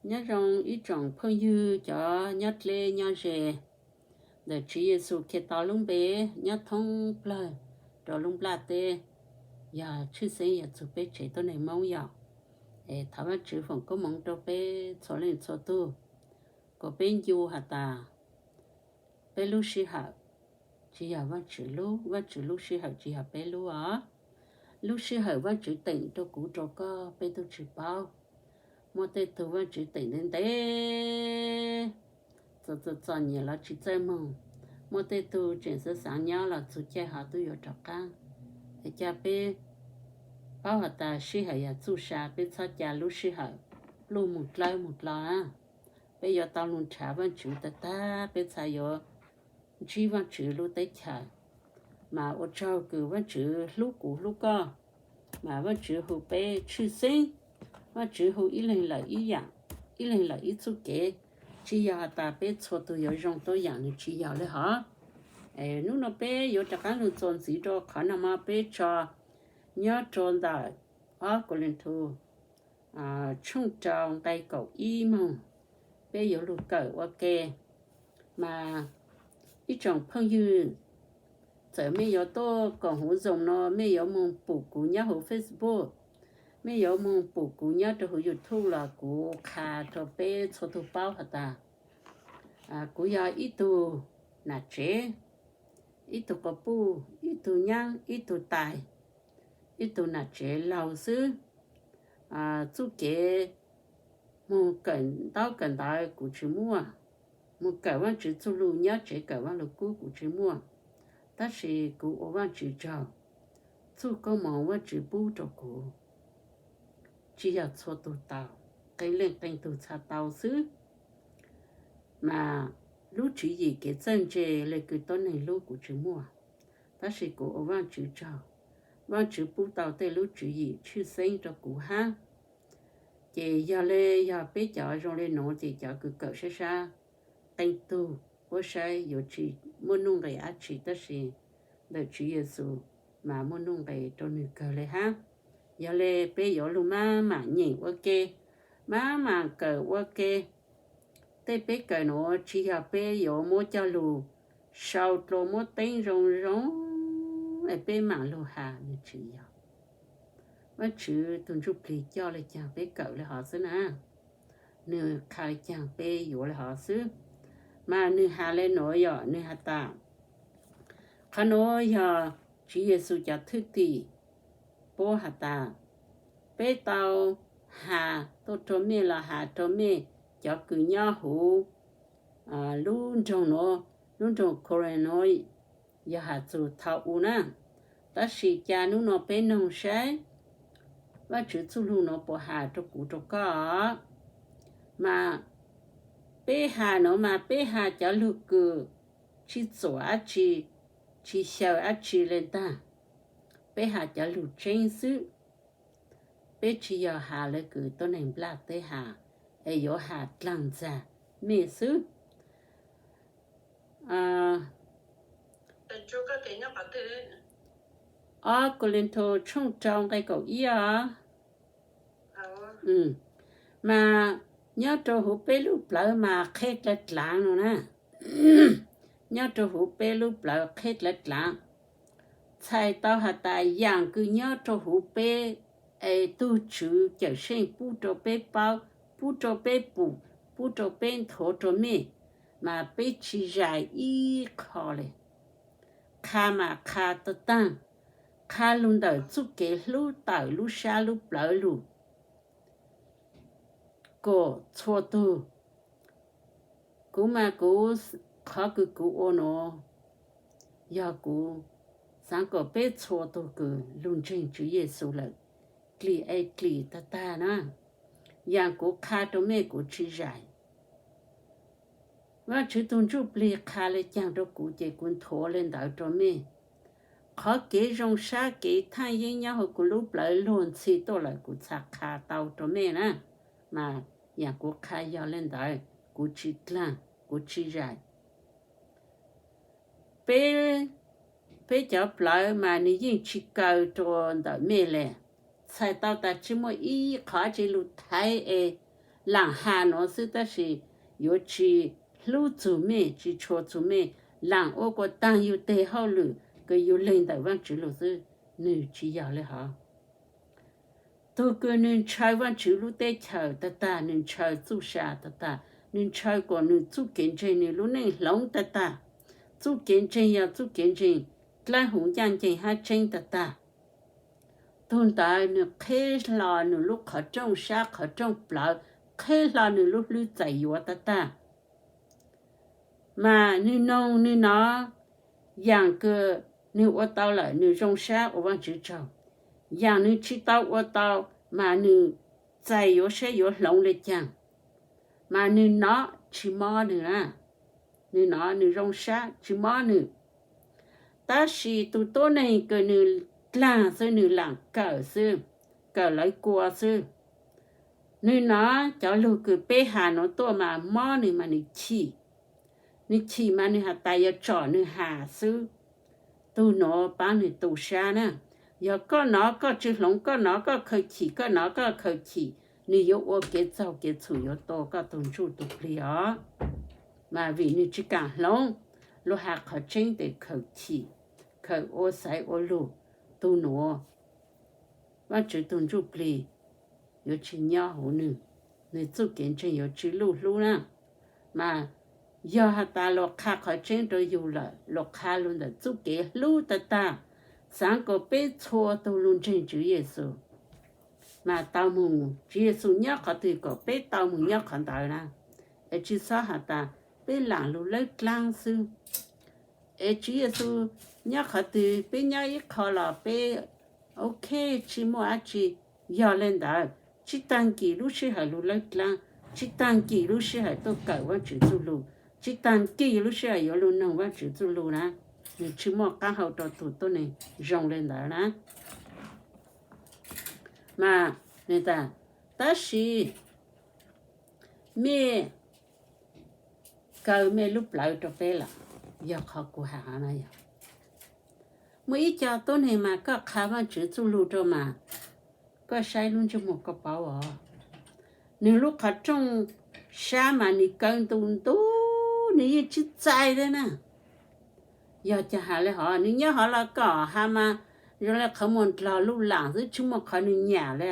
Nyob zoo ib tsoom phooj ywg cov nyob dleb nyob ze, ntawm Tswv Yexus Khetos lub npe nyob thoob plawg rau lub nplaj teb, yog tshwj xeeb yog txug peb tsev tuab neeg Moob yog. Es thov Vaajtswv foom koob moov rau peb txhua leej txhua tug, kom peb ncu has tas peb lub sij hawm tsis yog Vaajtswv lub, Vaajtswv lub sij hawm tsis yog peb lub os. Lub sij hawm Vaajtswv teem rau kuv rau koj peb tug tsis paub. Muaj tej tug Vaajtswv teem ntev ntev, txom txom txom nyem los tsis txawj moog. Muaj tej tug tseem xav xaav nyob los txug caij ho tub yuav rov qaab. Es ca peb paub has tas sij hawm yog txuj sa, peb txhob ca lub sij hawm pluj moog dlawb moog dlo na. Peb yuav tau lug nrhav Vaajtswv tag tag peb txhaj yuav ntsib Vaajtswv lub teb chaws. Mas ua tsaug kws Vaajtswv hlub kuv hlub koj, mas Vaajtswv hu peb tshwj xeeb, Vaajtswv hu ib leeg lawm ib yaam, ib leeg lawm ib txuj kev, tsis yog has tas peb txhua tug yuav zoo tuab yaam, nws tsis yog le hov. Hnub no peb yuav rov qaab lug txuas ntxiv rau qhov nag hmo peb tso nyob rau ntawm ob Kauleethaus tshooj rau nqe kaum ib moog, peb yuav lug kawm ua ke. Mas ib tsoom phooj ywg, txawm mej yuav tuaj koom huv zoo no, mej yuav moog pum kuv nyob huv Facebook, mej yuav moog pum kuv nyob rau huv YouTube los kuv qha rau peb txhua tug paub has tas kuv yog ib tug nam tsev, ib tug quas puj, ib tug nyaab, ib tug tais, ib tug nam tsev laug xwb. Txuj kev moog kawm ntaub kawm ntawv kuv tsis muaj, moog kawm Vaajtswv txuj lug nyob tsev kawm Vaaj Lug Kub kuv tsis muaj, tab sis kuv ua Vaajtswv tsaug, txuj koob moov Vaajtswv pub rau kuv tsis yog txhua tug tau, qee leej qee tug txhaj tau xwb. Mas lub tswv yim kev txawj ntse le kws tuab neeg lub kuv tsis muaj, tab sis kuv ua Vaajtswv tsaug, Vaajtswv pub tau tej lub tswv yim tshwj xeeb rau kuv hab. Ces yog le, yog peb cov zoo le nuav ces cov kws kawm sab sab, qee tug puab saib yuav tsis muaj nuj nqes dab tsi, tab sis ntawm Tswv Yexus mas muaj nuj nqes rau nwg kawg le hab. Yog le peb yuav lug maj mam nyeem ua ke, maj mam kawm ua ke. Tej peb kawm nuav tsis yog peb yuav muab coj lug sau dlua muab teeb zoo zoo es peb mam lug has, nws tsis yog. Vaajtswv tug Ntsuj Plig coj le caag peb kawm le hov xwb na. Nwg qha le caag peb yuav le hov xwb. Mas nwg has le nuav yog nwg has tas, qhov nuav yog Tswv Yexus cov thwj tim puab has tas, peb tau has tuaj rua mej los has rua mej cov kws nyob huv lub nroog nuav, lub nroog Corinth nuav, yog has txug thaum u na. Tab sis ca nub nua peb noog saib Vaajtswv txuj lug nuav puas has rua kuv rua koj. Mas peb has nuav mas peb has cov lug kws tsis txuam dab tsi, tsis xyaw dab tsi le ntag. Peb has cov lug tseeb xwb. Peb tsis yog has le kws tuab neeg nplaj teb has, es yuav has dlaag ntxag mej xwb. Ob Kauleethaus tshooj rau nqe kaum ib os. Mas nyob rau huv peb lub plawv mas qheb dlaav dlaav no na. Nyob rau huv peb lub plawv qheb dlaav dlaav, txhais tau has tas yaam kws nyob rau huv peb es tug Tswv Cawm Seej pub rau peb paub, pub rau peb pum, pub rau peb nthuav rua mej, mas peb tsis zais ib qho le. Qha mas qha tag taag, qha lug ntawm txuj kev hlub tawm lub sab lub plawv lug kom txhua tug. Kuv mas kuv, qhov kws kuv ua nuav yog kuv xaav kom peb txhua tug kws lug ntseeg Tswv Yexus lawm dlim es dlim tag tag na. Yaam kuv qha rua mej kuv tsis zais. Vaajtswv tug Ntsuj Plig qha le caag rua kuv ces kuv nthuav le ntawd rua mej. Qhov kev zoo sab kev thaaj yeeb nyob huv kuv lub plawv luag ntxhi tuaj lawm kuv txhad qha tau rua mej na. Mas yaam kuv qha yog le ntawd, kuv tsis dlaag, kuv tsis zais. Peb, peb cov plawv mas nws yeej tsis kaw rua ntawm mej le. Txhais tau tas tsis muaj ib qhov tsi lug thaiv es laam has nuav xwb tab sis yuav tsi hlub txug mej, tsi tshua txug mej, laam ua kuas taag yug teg hauj lwm kws yug leeg ntawm Vaajtswv lug xwb, nwg tsi yog le hov. Tug kws nwg ntshaw Vaajtswv lub teb chaws tag tag, nwg ntshaw txuj sa tag tag, nwg ntshaw kuas nwg txuj kev ntseeg nwg lub neej hloov tag tag, txuj kev ntseeg yog txuj kev ntseeg dlawb huv ncaaj nceeg hab tseeb tag tag, tug ntawd nwg qheb hlo nwg lub qhov rooj sab qhov rooj plawv, qheb hlo nwg lub hlwb txais yuav tag tag. Mas nwg noog nwg nov, yaam kws nwg ua tau lawm nwg zoo sab ua Vaajtswv tsaug, yaam nwg tsi tau ua tau mas nwg txais yuav saib yuav hloov le caag, mas nwg nov tsi mob nwg na, nwg nov nwg zoo sab tsi mob nwg. Tab sis tug tuab neeg kws nwg dlaag xwb, nwg laam kawm xwb, kawm lawv kua xwb, nwg nov cov lug kws peb has nuav tuaj mas mob nwg mas nwg chim, nwg chim mas nwg has tas yuav tsom nwg has xwb. Tug nuav paab nwg tu sab na, yog koj nov koj tsi hloov, koj nov koj khaws chim, koj nov koj khaws chim, nwg yuav ua kev txaug kev txhum yuav tua koj tug ntsuj tug plig os. Mas vim nwg tsi kaam hloov lug has qhov tseeb tes khaws chim, khaws ua xaiv ua lug, tug nuav Vaajtswv tug ntsuj plig yuav tsi nyob huv nwg, nwg txuj kev ntseeg yuav tsi luj hlub na. Mas yog has tas luas qha qhov tseeb rua yug lawm, luas qha lug ntawm txuj kev hlub tag tag, xaav kuas peb txhua tug lug ntseeg Tswv Yexus, mas tau moog, Tswv Yexus nyob qhov twg kuas peb tau moog nyob qhov ntawd na. Es tsi xob has tas peb laam lug lawb dlaab xwb. Es Tswv Yexus nyob qhov twg peb nyob ib qho los peb ok, tsi muaj dab tsi. Yog le ntawd, tsi taag kis lub sij hawm lug lawb dlaab, tsi taag kis lub sij hawm tuaj kawm Vaajtswv txuj lug, tsi taag kis lub sij hawm yuav lug noog Vaajtswv txuj lug na, nwg tsi muaj qaab hau rua tug tuab neeg zoo le ntawd na. Mas, tab sis mej kaw mej lub plawv rua peb lawm, yog qhov kuv has na yog. Muaj ib co tuab neeg mas koj qha Vaajtswv txuj lug rua mas koj saib lub ntsej muag koj paub os. Nwg lub qhov rooj sab mas nwg kaw ntu ntu, nwg yeej tsi txais le na. Yog caag has le hov, nwg nyob hov los kom has mas zoo le qhov muag ndlog luj laam xwb, tsi muaj qhov nwg nyam le.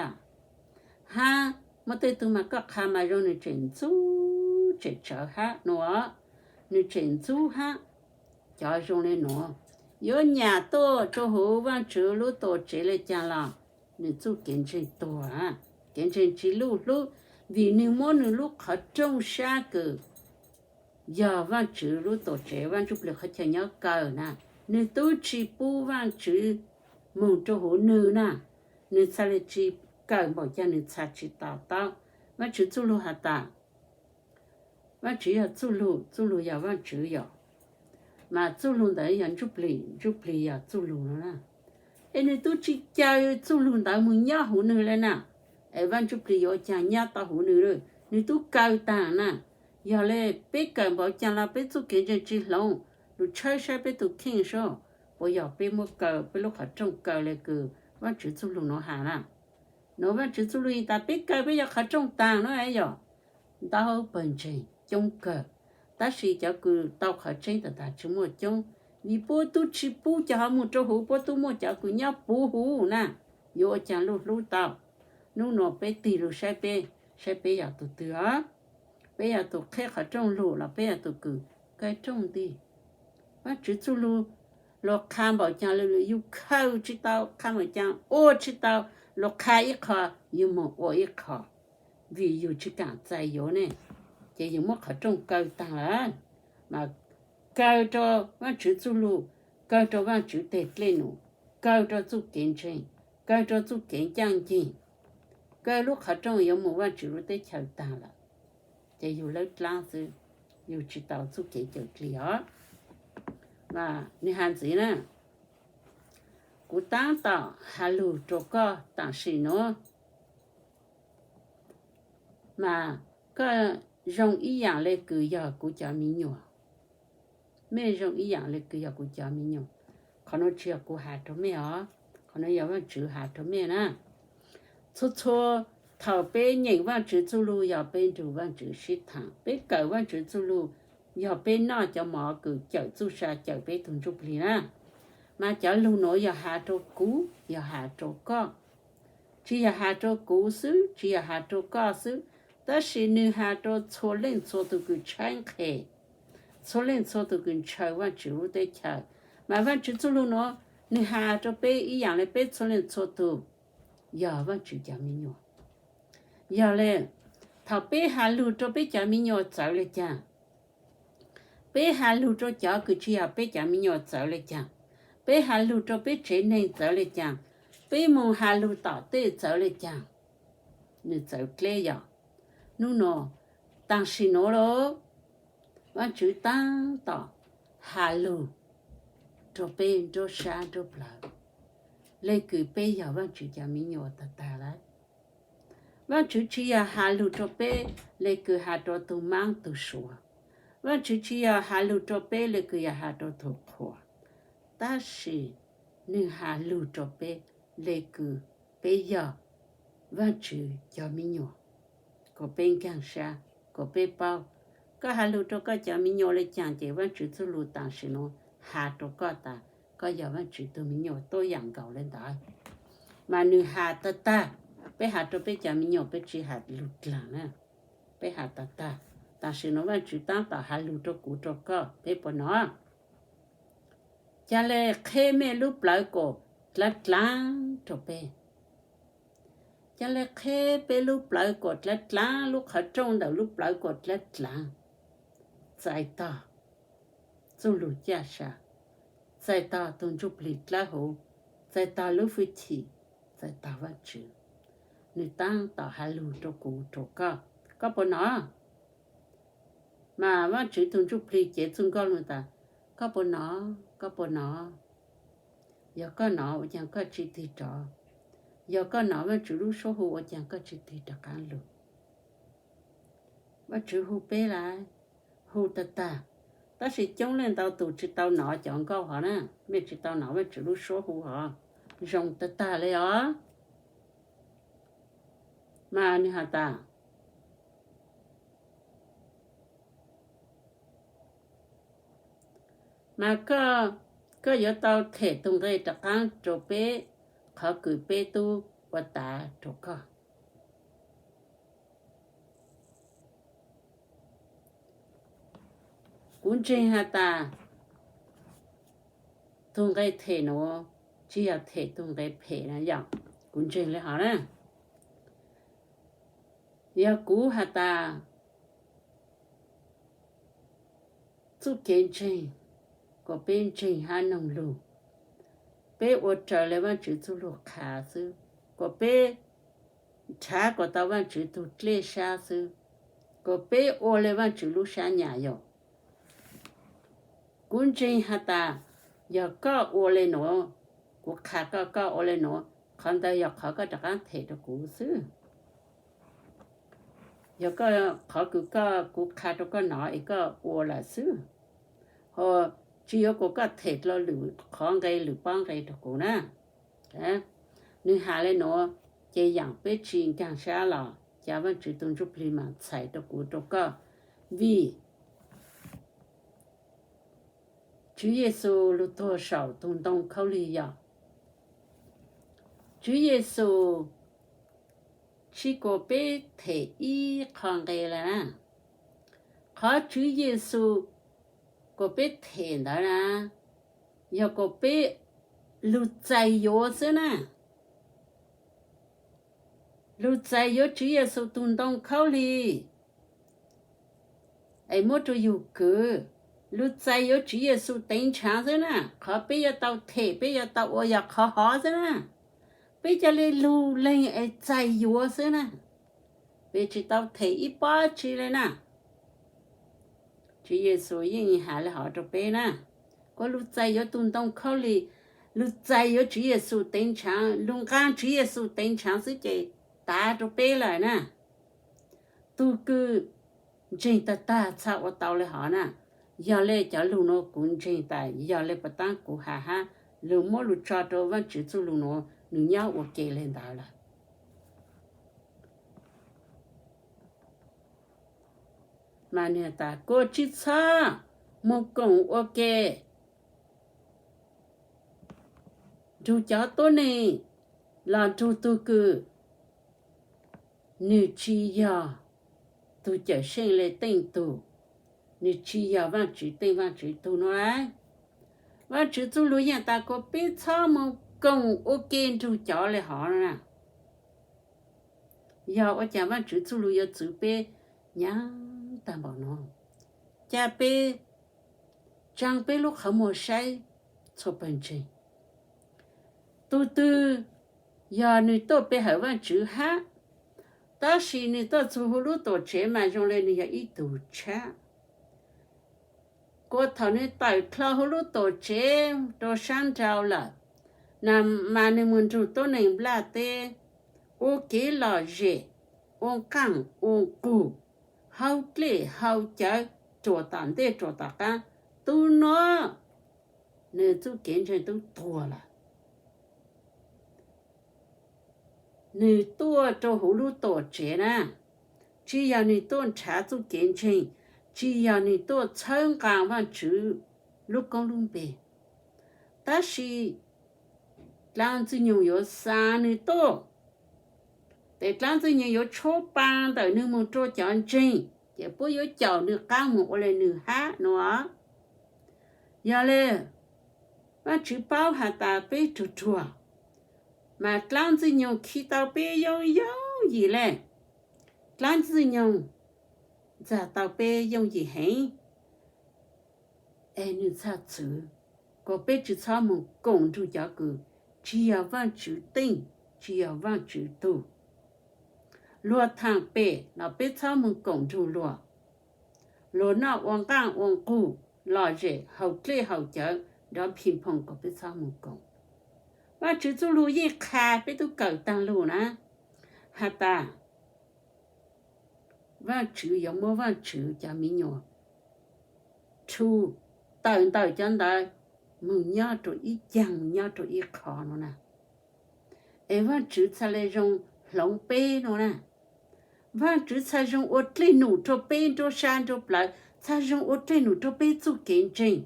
Hab muaj tej tug mas koj qha mas zoo nwg tseem ntxub tseem tsawv hab nuav, nwg tseem ntxub hab. Cov zoo le nuav yuav nyam tuaj rua huv Vaajtswv lub tuam tsev le caag los nwg txuj kev ntseeg tuag, kev ntseeg tsi luj hlub, vim nwg muab nwg lub qhov rooj sab kws yog Vaajtswv lub tuam tsev, Vaaj Ntsuj Plig qhov chaw nyob kaw na, nwg tub tsi pub Vaajtswv moog rua huv nwg na, nwg txhaj le tsi kawm npaum caag nwg txhaj tsi to taub. Vaajtswv txuj lug has tas, Vaajtswv yog txuj lug, txuj lug yog Vaajtswv yom. Mas txuj lug ntawd yog Ntsuj Plig, Ntsuj Plig yog txuj lug no na. Es nwg tub tsi caw txuj lug ntawd moog nyob huv nwg le na, es Vaaj Ntsuj Plig yuav ua caag nyob tau huv nwg lawm? Nwg tub kaw taag na. Yog le, peb kawm npaum caag los peb txuj kev ntseeg tsi hloov, lug tshawb saib peb tug kheej sab, puas yog peb muab kaw, peb lub qhov rooj kaw le kws Vaajtswv txuj lug nuav has na. Nuav Vaajtswv txuj lug tas peb kaw peb yog qhov rooj taag nuav yog ntau pawg ntseeg coob kawg, tab sis cov kws tau qhov tseeb tag tag tsi muaj coob, vim puab tub tsi pub cov hov moog rua huv, puab tub muab cov kws nyob puv huv na. Yuav ua caag luj hlub tau? Nub nuav peb tig lug saib peb, saib peb yog tug twg os. Peb yog tug qheb qhov rooj lug los peb yog tug kws kaw rooj nti? Vaajtswv txuj lug, luas qha npaum caag le lug yug khaws tsi tau, qha npaum caag ua tsi tau, luas qha ib qho yug moog ua ib qho, vim yug tsi kaam txais yuav ne, ces yug muab qhov rooj kaw taag lawm. Mas kaw rua Vaajtswv txuj lug, kaw rua Vaajtswv teg dlej num, kaw rua txuj kev ntseeg, kaw rua txuj kev ncaaj nceeg, kaw lub qhov rooj yuav moog Vaajtswv lub teb chaws taag lawm, ces yug lawb dlaab xwb, yug tsi tau txuj kev cawm dlig os. Nwg has ntxiv na, kuv taab tom has lug rua koj taam sim nuav, mas koj zoo ib yaam le kws yog kuv cov me nyuam. Mej zoo ib yaam le kws yog kuv cov me nyuam. Qhov nuav tsi yog kuv has rua mej os, qhov nuav yog Vaajtswv has rua mej na. Txhua txhua Thaum peb nyeem Vaajtswv txuj lug yog peb nrug Vaajtswv sib thaam, peb kawm Vaajtswv txuj lug yog peb noj cov mov kws cawm txuj sa cawm peb tug ntsuj plig na. Mas cov lug nuav yog has rua kuv, yog has rua koj. Tsi yog has rua kuv xwb, tsi yog has rua koj xwb, tab sis nwg has rua txhua leej txhua tug kws tshaib nqhis, txhua leej txhua tug kws ntshaw Vaajtswv lub teb chaws. Mas Vaajtswv txuj lug nuav nwg has rua peb ib yaam le peb txhua leej txhua tug yog Vaajtswv cov me nyuam. Yog le, thaum peb has lug rua peb cov me nyuam txawv le caag, peb has lug rua cov kws tsi yog peb cov me nyuam txawv le caag, peb has lug rua peb tsev neeg txawv le caag, peb moog has lug tom tej txawv le caag, nwg txawv dleb yog nub nua, taam sim nuav lauj, Vaajtswv taab tom has lug rua peb nruab sab nruab plawv le kws peb yog Vaajtswv cov me nyuam tag tag lawm. Vaajtswv tsi yog has lug rua peb le kws has rua tug maab tug suav. Vaajtswv tsi yog has lug rua peb le kws yog has rua tug qhuas. Tab sis nwg has lug rua peb le kws peb yog Vaajtswv cov me nyuam, kuas peb nkaag sab, kuas peb paub. Koj has lug rua koj cov me nyuam le caag ces Vaajtswv txuj lug taam sim nuav has rua koj tas koj yog Vaajtswv tug me nyuam tuab yaam nkaus le ntawd. Mas nwg has tag tag, peb has rua peb cov me nyuam peb tsi has lug dlaag na. Peb has tag tag, taam sim nuav Vaajtswv taab tom has lug rua kuv rua koj, peb puas nov? Ca le qheb mej lub plawv kuam dlaav dlaav rua peb. Ca le qheb peb lub plawv kuam dlaav dlaav, lub qhov rooj ntawm lub plawv kuam dlaav dlaav, txais tog txuj lug caj sa, txais tog tug ntsuj plig dlawb huv, txais tog lub fwj chim, txais tog Vaajtswv. Nwg taab tom has lug rua kuv rua koj, koj puas nov? Mas Vaajtswv tug ntsuj plig cev txuj nkauj lug tas, koj puas nov? Koj puas nov? Yog koj nov ua caag koj tsi tig rov? Yog koj nov Vaajtswv lub suab hu ua caag koj tsi tig rov qaab lug? Vaajtswv hu peb lawm, hu tag tag, tab sis coob leej ntau tug tsi tau nov cov nkauj hov na, mej tsi tau nov Vaajtswv lub suab hu hov, zoo tag tag le os. Mas nwg has tas, mas koj, koj yuav tau them tug nqe rov qaab rua peb, qhov kws peb tub ua tav rua koj. Kuv ntseeg has tas tug nqe them nuav tsi yog them tug nqe phem na yom. Kuv ntseeg le hov na, yog kuv has tas txuj kev ntseeg, kuas peb ntseeg hab noog lug, peb ua raws le Vaajtswv txuj lug qha xwb, kuas peb nrhav kuas tau Vaajtswv tug dlej sab xwb, kuas peb ua le Vaajtswv lub sab nyam yom. Kuv ntseeg has tas yog koj ua le nuav, kuv qha koj, koj ua le nuav, qhov ntawd yog qhov koj rov qaab them rua kuv xwb. Yog koj, qhov kws koj, kuv qha rua koj nov es koj ua lawm xwb, ho tsi yuav kuas koj them dlua lwm qhov nqe lwm pob nqe rua kuv na. Nwg has le nuav, ces yaam peb tsi nkaag sab los ca Vaajtswv tug ntsuj plig mas txhais rua kuv rua koj, vim Tswv Yexus lug tuag saum tug ntoo khaub lig yom. Tswv Yexus tsi kuas peb them ib qho nqe le na. Qhov Tswv Yexus kuas peb them ntawd na, yog kuas peb lug txais yuav xwb na. Lug txais yuav Tswv Yexus tug ntoo khaub lig es muab rua yug kwv, lug txais yuav Tswv Yexus teev nrhav xwb na. Qhov peb yuav tau them, peb yuav tau ua yog qhov hov xwb na. Peb ca le lug leeg es txais yuav xwb na. Peb tsi tau them ib pob tsi le na. Tswv Yexus yeej has le hov rua peb na, kuas lug txais yuav tug ntoo khaub lig, lug txais yuav Tswv Yexus teev nrhav, lug nqaa Tswv Yexus teev nrhav xwb ces tav rua peb lawm na. Tug kws ntseeg tag tag txhaj ua tau le hov na. Yog le cov lug nuav kuv ntseeg tas yog le puas taab kuv has hab lug muab lug tso rua Vaajtswv txuj lug nuav nwg nyob ua ke le ntawd lawm. Mas nws tas kuv tsis txhob mus koom ua ke nrug cov tuab neeg los nrug tug kws nws tsis yog tug Cawmseej le teej tug, nws tsis yog Vaajtswv teej Vaajtswv tug nuav. Vaajtswv txuj lug yeej tas kuv peb txhob mus koom ua ke nrug cov le hov na. Yog ua caag Vaajtswv txuj lug yuav txwv peb nyaav taag npaum nuav? Ca peb tsaa peb lub qhov muag saib txhua pawg ntseeg. Tug twg yog nwg tuaj pe hawm Vaajtswv hab, tab sis nwg tuaj txug huv lub tuam tsev mas zoo le nwg yog ib tug tshab. Kuas thaum nwg tawm dlhau huv lub tuam tsev rua saab nrau lawm, mas nwg moog nrug tuab neeg nplaj teb, ua kev lom zem, ua qaaj ua nqug, hau dlej hau cawv, ruam tom ntej ruam tom qaab, tub nuav nwg txuj kev ntseeg tub tuag lawm. Nwg tuaj rua huv lub tuam tsev na, tsis yog nwg tuaj nrhav txuj kev ntseeg, tsis yog nwg tuaj txhawb nqaa Vaajtswv lub koob lub npe. Tab sis dlaab Ntxwg Nyoog yuav xa nwg tuaj, tes dlaab Ntxwg Nyoog yuav tshuab paa ntawm nwg moog rua cov ntseeg, ces puab yuav caum nwg qaab moog ua le nwg hab nuav. Yog le, Vaajtswv paub has tas peb ruag ruag, mas dlaab Ntxwg Nyoog khi tau peb yooj yooj yim le. Dlaab Ntxwg Nyoog ntxag tau peb yooj yim heev, es nwg txhaj txwv kuas peb tsis txhob moog koom nrug cov kws tsis yog Vaajtswv teej, tsis yog Vaajtswv tug. Luag thaam pem los peb txhob moog koom nrug luag. Luag noj ua nqaaj ua nqug, lom zem, haus dlej haus cawv, nrov phi phoom kuas peb txhob moog koom. Vaajtswv txuj lug yeej qha peb tub kawm taag lug na, has tas Vaajtswv yuav muab Vaajtswv cov miv nyuas rhu tawm ntawm cov ntawd moog nyob rua ib caag, nyob rua ib qho nuav na. Es Vaajtswv txhaj le zoo hloov peb nuav na. Vaajtswv txhaj zoo ua dlej num rua peb nruab sab nruab plawv, txhaj zoo ua dlej num rua peb txuj kev ntseeg.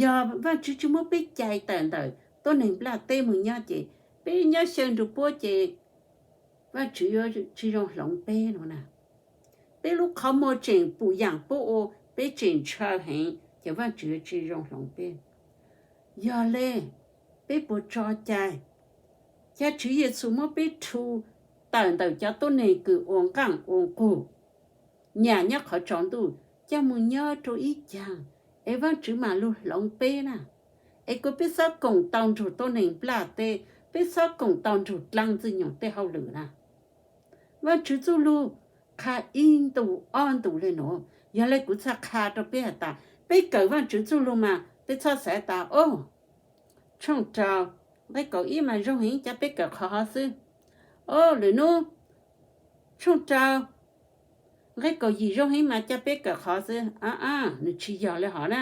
Yog Vaajtswv tsis muab peb cais tawm ntawm tuab neeg nplaj teb moog nyob ces peb nyob xyaw nrug puab ces Vaajtswv yuav tsis zoo hloov peb nuav na. Peb lub qhov muag tseem pum yaam puab ua, peb tseem ntshaw heev ces Vaajtswv yuav tsis zoo hloov peb. Yog le, peb puas tso cai, ca Tswv Yexus muab peb rhu tawm ntawm cov tuab neeg kws ua nqaaj ua nqug, nyam nyob qhov tsaus ntuj, coj moog nyob rua ib caag, es Vaajtswv maam lug hloov peb na. Es kuas peb xob koom tau nrug tuab neeg nplaj teb, peb xob koom tau nrug dlaab Ntxwg Nyoog tej hauj lwm na. Vaajtswv txuj lug qha ib ntu ob ntu le nuav, yog le kuv txhaj qha rua peb has tas peb kawm Vaajtswv txuj lug mas peb txhob xav tas, o, tshooj rau nqe kaum ib mas zoo heev, ca peb kawm qhov hov xwb. O, lwm nub tshooj rau nqe kaum yim zoo heev mas ca peb kawm qhov xwb. A, nws tsis yog le hov na.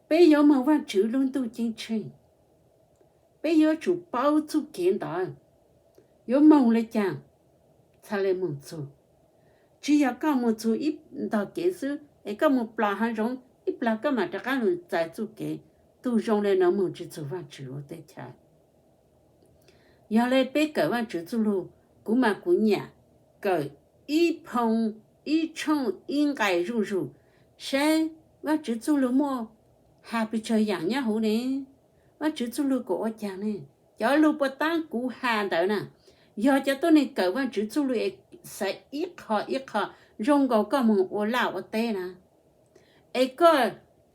Peb yuav moog Vaajtswv lub ntuj ceeb tsheej, peb yuav tsum paub txuj kev ntawd yuav moog le caag txhaj le moog txug. Tsis yog koj moog txug ib ntog kev xwb es koj moog plos haav zoov ib plag koj maam rov qaab lug txais txuj kev. Tug zoo le nuav moog tsis txug Vaajtswv lub teb chaws. Yog le peb kawm Vaajtswv txuj lug, kuv mas kuv nyam kawm ib phoo, ib tshooj, ib nqai zuj zug, saib Vaajtswv txuj lug muaj has pes tsawg yaam nyob huv ne. Vaajtswv txuj lug kuas ua caag ne? Cov lug puas taab kuv has ntawd na, yog cov tuab neeg kawm Vaajtswv txuj lug es xaiv ib qho ib qho zoo nkaus koj moog ua laj ua teb na. Es koj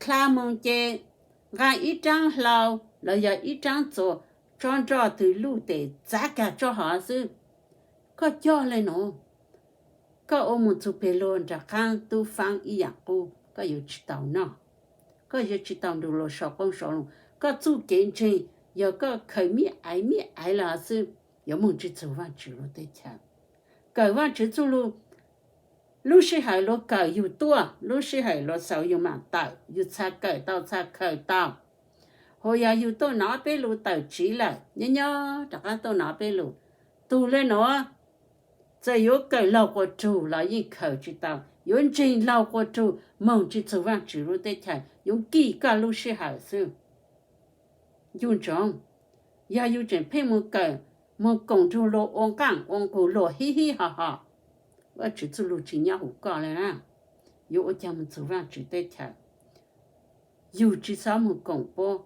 dlha moog ces nqaa ib raab hlau los yog ib raab txuas tso nroj tug luj tes txav kag tso hov xwb. Koj coj le nuav, koj ua moog txug peg luag nraag qaab tub faab ib yaam qub, koj yuav tsis tau noj, koj yuav tsis tau nrug luag sau qoob sau loo. Koj txuj kev ntseeg yog koj khaws mib aiv mib aiv le hov xwb, yuav moog tsis txug Vaajtswv lub teb chaws. Kawm Vaajtswv txuj lug, lub sij hawm luag kawm yug tuaj, lub sij hawm luag xaus yug maam tawm, yug txha kawm tau txha khaws tau. Hos yog yug tuaj nov peb lug tawm tsiv lawm, nyob nyob rov qaab tuaj nov peb lug, tug le nuav Txawm yuav kawm laug quas rug los yeej khaws tsis tau, yuav ntseeg laug quas rug moog tsis txug Vaajtswv lub teb chaws, yuav nkim koj lub sij hawm xwb. Ncu ntsoov, yog yus tseem pheej moog kawm, moog koom nrug luag ua nqaaj ua nqug, luag hib hib ho ho, Vaajtswv txuj lug tsis nyob huv koj le na. Yuav ua caag moog txug Vaajtswv teb chaws? Yug tsis xob moog koom puab,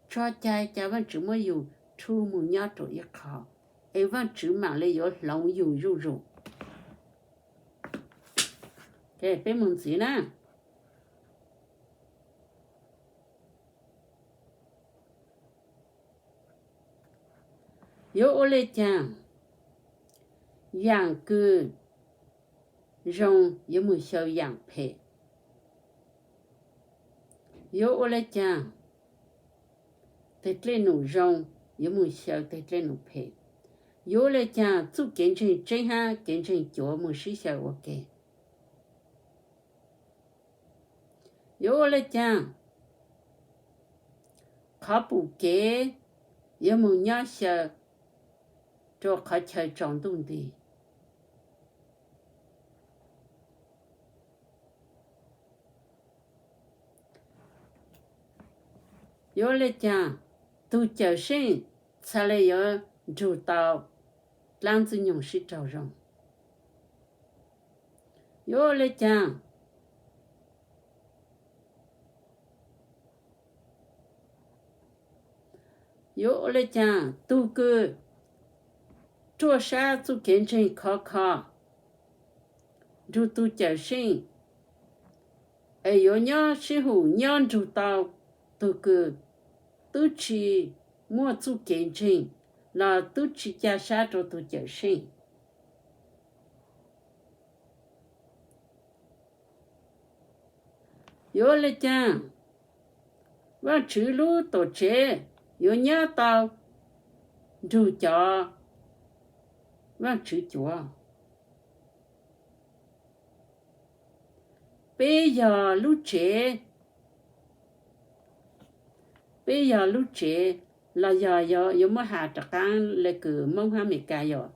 tso cai, ca Vaajtswv muab yug rhuv moog nyob rua ib qho, es Vaajtswv maam le yuav hloov yug zuj zus. Peb moog ntxiv na. Yuav ua le caag yaam kws zoo yuav moog xyaw yaam phem? Yuav ua le caag teg dlej num zoo yuav moog xyaw teg dlej num phem? Yuav ua le caag txuj kev ntseeg tseeb hab kev ntseeg cuav moog sib xyaw ua ke? Yuav ua le caag qhov pum kev yuav moog nyob xyaw rua qhov chaw tsaus ntuj nti? Yuav ua le caag tug Cawmseej txhad le yuav nrug tau dlaab Ntxwg Nyoog sib raug zoo? Yuav ua le caag, yuav ua le caag tug kws ruaj sab txuj kev ntseeg khov kho nrug tug Cawmseej, es yuav nyob sib hum nyob nrug tau tug kws tub tsi muaj txuj kev ntseeg los tub tsi ca sab rua tug Cawmseej? Yuav ua le caag Vaajtswv lub tuam tsev yuav nyob tau nrug cov Vaajtswv cuav? Peb yog lub tsev, peb yog lub tsev los yog yuav muab has rov qaab le kws Moob hab Amelikas yom?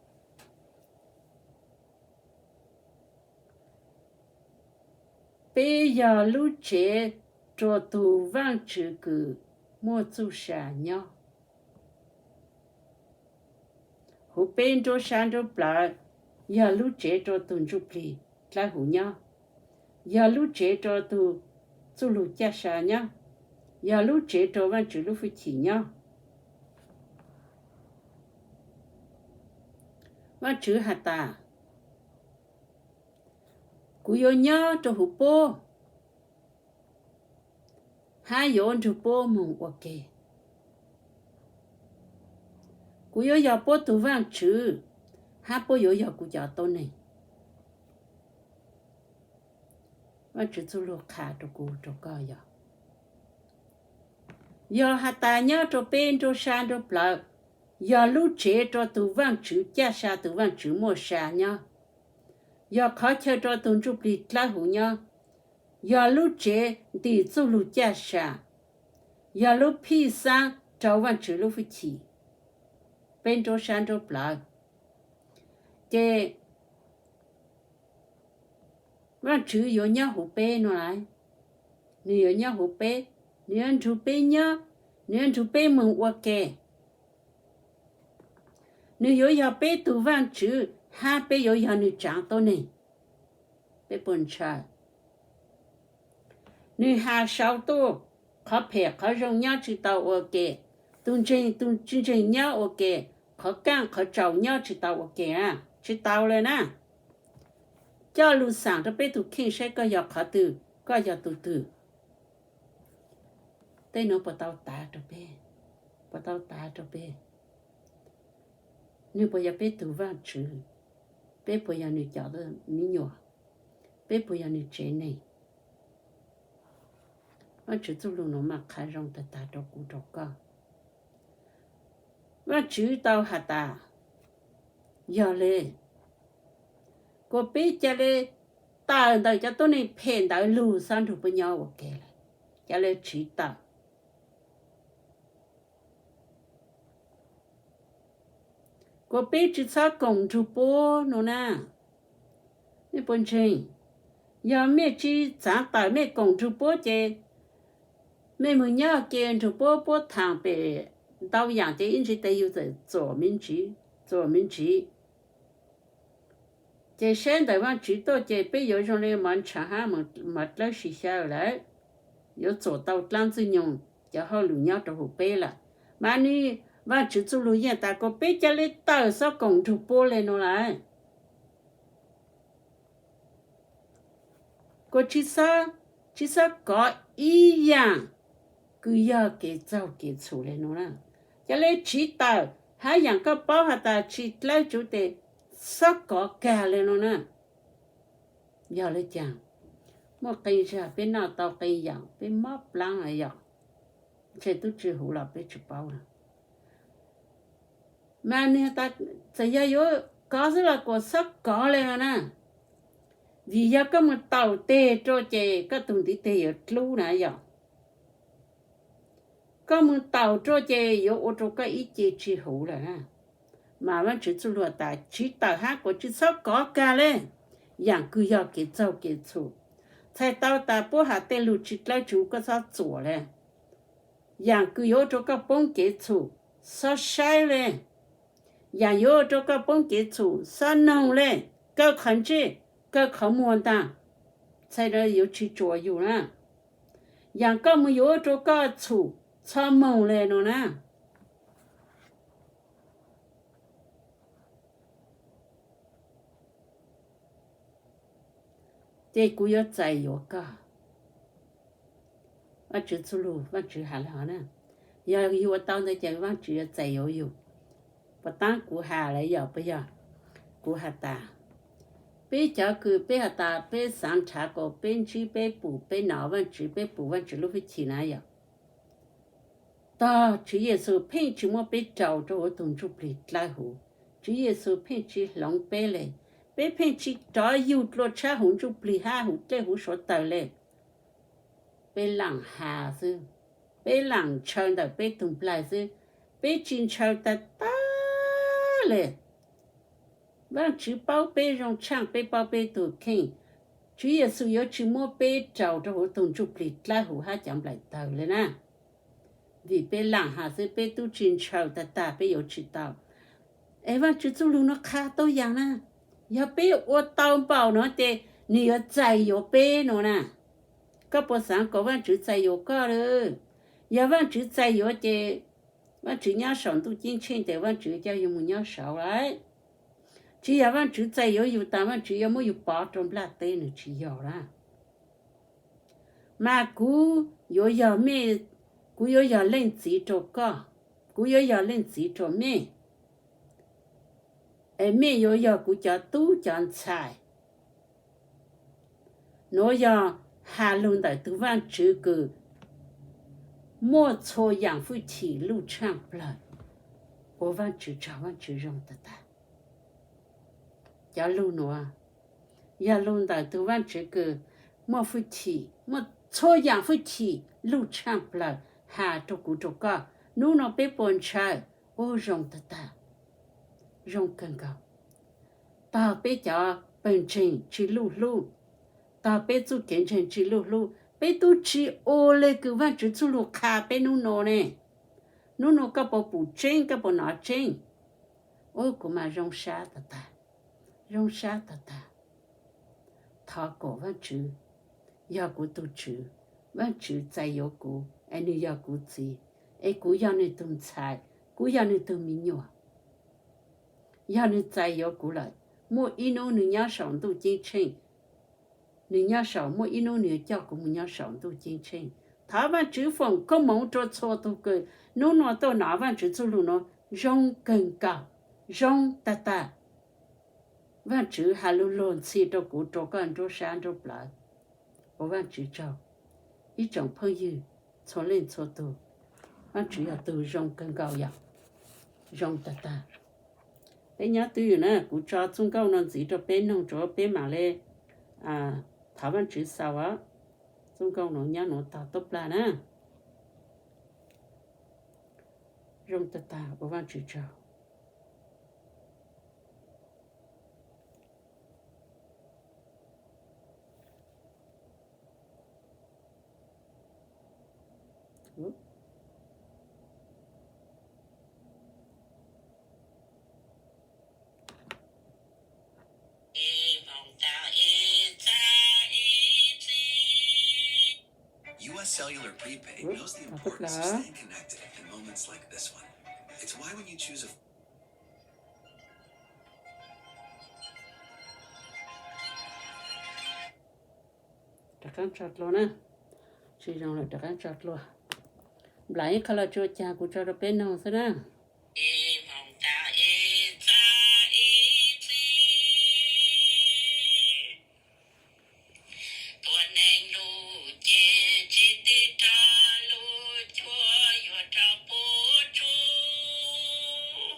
Peb yog lub tsev rua tug Vaajtswv kws muaj txuj sa nyob. Huv peb nruab sab nruab plawv yog lub tsev rua tug ntsuj plig dlawb huv nyob, yog lub tsev rua tug txuj lug caj sa nyob, yog lub tsev rua Vaajtswv lub fwj chim nyob. Vaajtswv has tas, kuv yuav nyob rua huv puab hab yuav nrug puab moog ua ke. Kuv yuav yog puab tug Vaajtswv, hab puab yuav yog kuv cov tuab neeg. Vaajtswv txuj lug qha rua kuv rua koj yog, yog has tas nyob rua peb nruab sab nruab plawv, yog lub tsev rua tug Vaajtswv caj sa, tug Vaajtswv muaj sa nyob, yog qhov chaw rua tug ntsuj plig dlawb huv nyob, yog lub tsev ntim txuj lug caj sa, yog lub phij xaab rua Vaajtswv lub fwj chim peb nruab sab nruab plawv, ces Vaajtswv yuav nyob huv peb nuav lawm. Nwg yuav nyob huv peb, nwg yuav nrug peb nyob, nwg yuav nrug peb moog ua ke. Nwg yuav yog peb tug Vaajtswv hab peb yuav yog nwg tsaav tuab neeg. Peb puas ntshaw? Nwg has sau tuaj, qhov phem qhov zoo nyob tsi tau ua ke, tug ntseeg tug tsi ntseeg nyob ua ke, qhov kaaj qhov tsaus nyob tsi tau ua ke, tsi tau le na. Coj lug xaam rua peb tug kheej saib koj yog qhov twg, koj yog tug twg. Tej nuav puas tau tav rua peb? Puas tau tav rua peb? Nwg puas yog peb tug Vaajtswv? Peb puas yog nwg cov me nyuam? Peb puas yog nwg tsev neeg? Vaajtswv txuj lug nuav mas qha zoo tag tag rua kuv rua koj. Vaajtswv tau has tas, yog le, kuas peb ca le tawm ntawm cov tuab neeg phem ntawd lug xob nrug puab nyob ua ke lawm, ca le tsiv tawm. kuas peb tsis txhob koom nrug puab no na. Mej puas ntseeg? Yog mej tsis txaav tawm mej koom nrug puab ces mej moog nyob ke nrug puab, puab thaam pem ntau yaam ces ib ntsis tes yug txawm txuam me ntsis. Ces saib ntawm Vaajtswv tuaj ces peb yuav zoo le mov ntshaav hab mov dlawb si xyaw lawm, yuav txuam tau dlaab ntxwg nyoog cov hauj lwm nyob rau huv peb lawm. Mas nwg Vaajtswv txuj lug yeej tas kuas peb ca le tawm xob koom nrug puab le no lawm. Kuas tsis xob kov ib yaam kws yog kev txaug kev txhum le no na. Ca le tsiv tawm hab yaam koj paub has tas tsis dlawb tsuv tes xob kov kag le no na. Yog le caag? Muaj qee zag peb noj tau qee yaam peb mob plaab yom, ntshe tub tsis huv los peb tsis paub. Mas nwg tas txawm yog yuav kov xwb los kuas xob kov le no na. Vim yog koj moog taus teg rua ces koj tug ntiv teg yuav dlub na yom. Koj moog taus rua ces yuav ua rua koj ib ce tsis huv lawm na. Mas Vaajtswv txuj lug tas tsiv tawm hab kuas tsis xob kov kag le, yaam kws yog kev txaug kev txhum. Txhais tau tas puab has tej lug tsis dlawb tsuv koj xob txuam le. Yaam kws yuav ua rua koj poob kev txhum, xob saib le. Yaam yuav ua rua koj poob kev txhum, xob noog le, kaw qhov ntsej, kaw qhov muag ntaag, txhais yuav tsis tsuas yug na. Yaam koj moog yuav ua rua koj txhum, txhob moog le no na. Ces kuv yuav txais yuav koj. Vaajtswv txuj lug Vaajtswv has le hov na. Yog yug ua tau ntawd ces Vaajtswv yuav txais yuav yug. Puas taab kuv has lawm yom, puas yog? Kuv has tas, peb cov kws peb has tas peb xaav nrhav kuas peb ntsib peb pum peb nov Vaajtswv, peb pum Vaajtswv lub hwj chim na yom. Tog Tswv Yexus pheej tsis muab peb rau rau huv tug ntsuj plig dlawb huv. Tswv Yexus pheej tsis hloov peb le. Peb pheej tsis rov yug dlua tshab huv ntsuj plig hab huv dlej huv suav tawg le. Peb laam has xwb, peb laam ntshaw ntawm peb tug nplaig xwb, peb tsis ntshaw tag tag le. Vaajtswv paub peb zoo tshaaj peb paub peb tug kheej. Tswv Yexus yuav tsis muab peb rau rau huv tug ntsuj plig dlawb huv hab cov nplaim tawg le na. Vim peb laam has xwb peb tub tsis ntshaw tag tag peb yuav tsis tau. Es Vaajtswv txuj lug nuav qha tau yaam na, yog peb ua tau npaum nuav ces nwg yuav txais yuav peb no na. Koj puas xaav kom Vaajtswv txais yuav koj lawm? Yog Vaajtswv txais yuav ces Vaajtswv nyob saum ntuj ceeb tsheej tes Vaajtswv coj yug moog nyob saud lawm. Tsis yog Vaajtswv txais yuav yug tas Vaajtswv yuav muab yug pov rau nplaj teb, nwg tsis yog na. Mas kuv yuav yog mej, kuv yuav yog leej txiv rau koj, kuv yuav yog leej txiv rau mej, es mej yuav yog kuv cov tub cov ntxhais. Nuav yog has lug ntawm tug Vaajtswv kws muaj txhua yaam fwj chim luj tshaaj plawg, ua Vaajtswv tsaug, Vaajtswv zoo tag tag. Cov lug nuav yog lug ntawm tug Vaajtswv kws muaj fwj chim, muaj txhua yaam fwj chim luj tshaaj plawg has rau kuv rau koj. Nub nuav peb puas ntshaw? Ua zoo tag tag, zoo kawg nkaus. Tog peb cov pawg ntseeg tsi luj hlub, tog peb txuj kev ntseeg tsi luj hlub, peb tub tsi ua le kws Vaajtswv txuj lug qha peb nub nuav ne. Nub nuav koj puas pum tseeb, koj puas nov tseeb? Ua kuv mas zoo sab tag tag, zoo sab tag tag. Thov kom Vaajtswv yog kuv tug Tswv, Vaajtswv txais yuav kuv es nwg yog kuv txiv, es kuv yog nwg tug ntxhais, kuv yog nwg tug me nyuam. Yog nwg txais yuav kuv lawm, muaj ib nub nwg nyob saum ntuj ceeb tsheej, nwg nyob saum, muaj ib nub nwg yuav coj kuv moog nyob saum ntuj ceeb tsheej. Thov Vaajtswv foom koob moov rua txhua tug kws nub nuav tuaj nov Vaajtswv txuj lug nuav zoo kawg nkaus, zoo tag tag. Vaajtswv has lug luag ntxhi rua kuv rua koj nruab sab nruab plawv. Ua Vaajtswv tsaug, ib tsoom phooj ywg txhua leej txhua tug, Vaajtswv yog tug zoo kawg nkaus yom, zoo tag tag. Peb nyob twj ywm na, kuv tso txuj nkauj nuav ntxiv rua peb noog rua peb mam le thov Vaajtswv xaus. Txuj nkauj nuav nyob nuav tog tuab plag na. Zoo tag tag, ua Vaajtswv tsaug. U S Cellular Prepaid knows the importance of staying connected in moments like this one. It's why when you choose a Rov qab tso dlua na. Tsis zoo lawm, rov qab tso dlua. Nplam ib qho los tsis ua cas, kuv tso rau peb noog xwb na. Tua neeg lus ces tsis tig rog lus cuag yuav rau puv tsuj.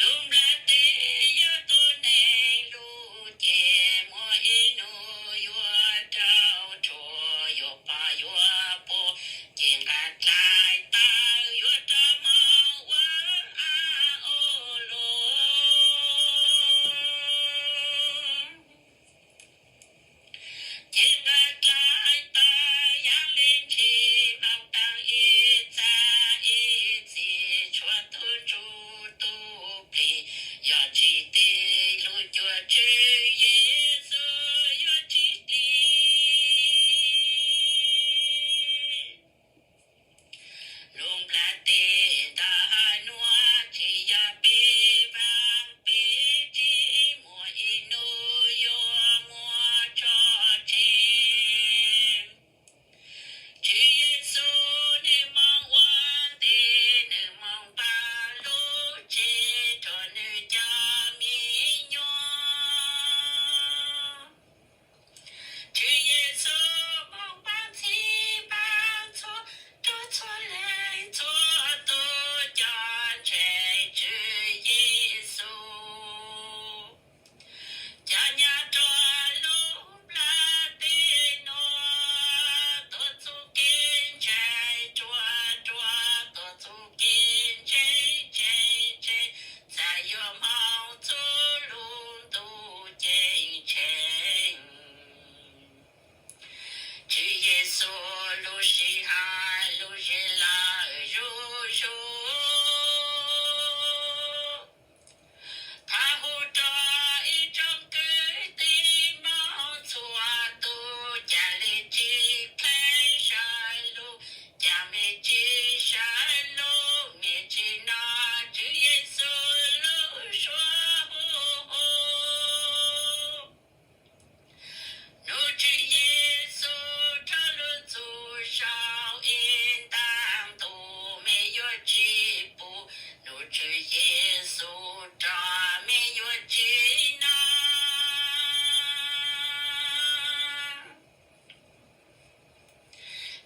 Lub nplaj teb yog tua neeg lus ces muaj ib hnub yuav raug rhuav, yuav pom yuav puas, ces nqa dlaim taw yuav rov moog ua a o luj. Ces nqa dlaim taw yav le ntsis moog taag ib txha ib txhis tshuav tub ntsuj tub plig, yog tsis tig lug cuag Tswv Yexus yuav tsis dim. Lub nplaj teb ntawm nuav tsis yog peb vaam, peb tsis muaj ib nub yuav muaj tso tseg. Tswv Yexus nwg moog ua ntej, nwg moog npaaj lub tsev rua nwg cov me nyuam. Tswv Yexus moog npaaj txhij npaaj txhua rua txhua leej txhua tug cov ntseeg Tswv Yexus. Cov nyab rua lub nplaj teb nuav, tuav txuj kev ntseeg ruaj ruaj, tuav txuj kev ntseeg tseeb tseeb, txhad yuav moog txug lub ntuj ceeb tsheej. Tswv Yexus lub sij hawm lub zig lawm zuj zus. Thov hu rua ib tsoom kwv tij Moob txhua tus, ca le tsi kheev sawv lug, ca mej tsi sawv lug, mej tsi nov Tswv Yexus lub suab hu hu. Nub Tswv Yexus rov lug txug sau ib ntaag ntu, mej yuav tsi pum. Nub Tswv Yexus rov mej yuav tsi nov.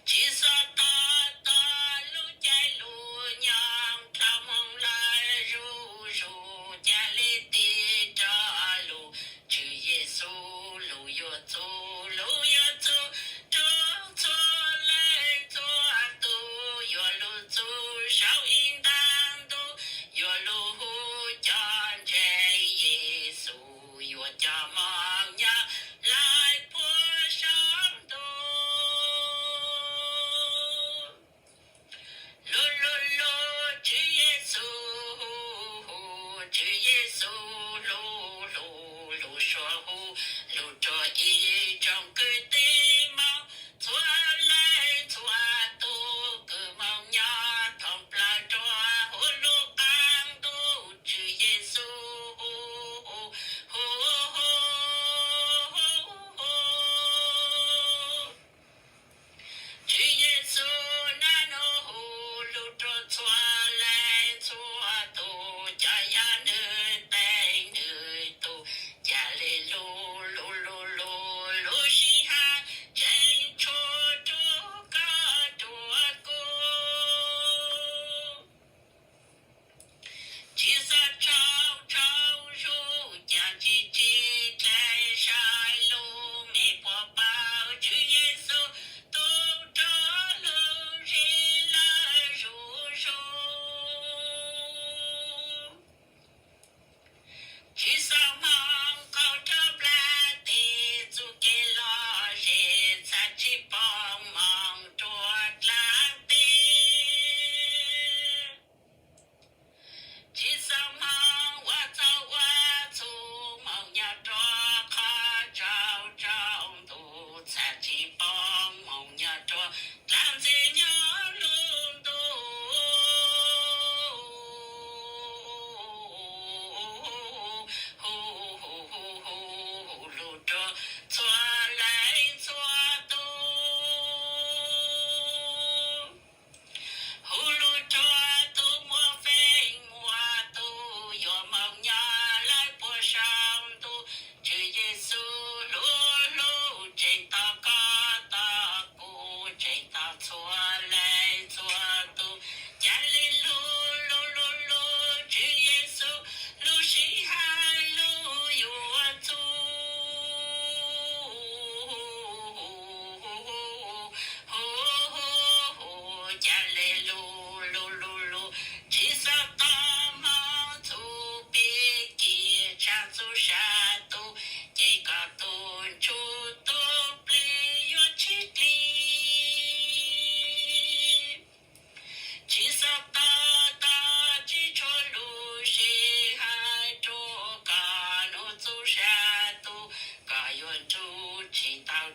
Tsi xov tog tog lub caij lug nyob, dlhau moog lawm zuj zus, ca le tig rov lug. Tswv Yexus lug yuav txug, lug yuav txug rua txhua leej txhua tug, yuav lug txug sau ib ntaag ntu, yuav lug hu cov ntseeg Yexus, yuav coj moog nyob lawm puag saum ntuj. Lug lug lug Tswv Yexus, Tswv Yexus lug lug, lug suab hu lug rua ib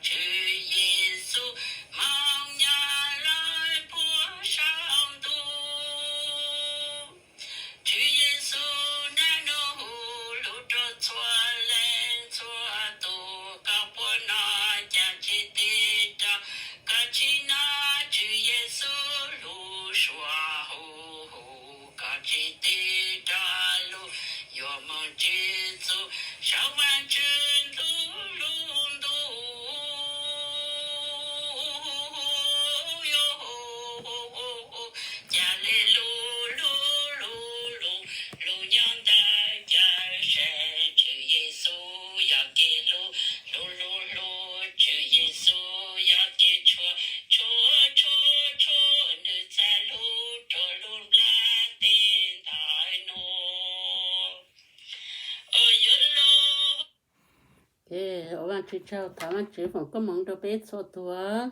Tswv Yexus moog nyag lawm puag saum ntuj. Tswv Yexus nab nub hu lug rua txhua leej txhua tug, koj puab nov caag tsi tig rua, koj tsi nov Tswv Yexus lug suav hu hu, koj tsi tig rua lug yuav moog tsi txug saum Vaajtswv ntuj lub ntuj. Ca le lug lug lug lug lug nyob ntawm ca se, Tswv Yexus yog kev hlub, hlub hlub hlub, Tswv Yexus yog kev tshua tshua tshua tshua, nwg txhaj hlub rua lub nplaj teb ntawm nuav. Ua Vaajtswv tsaug, thov Vaajtswv foom koob moov rua peb txhua tuag.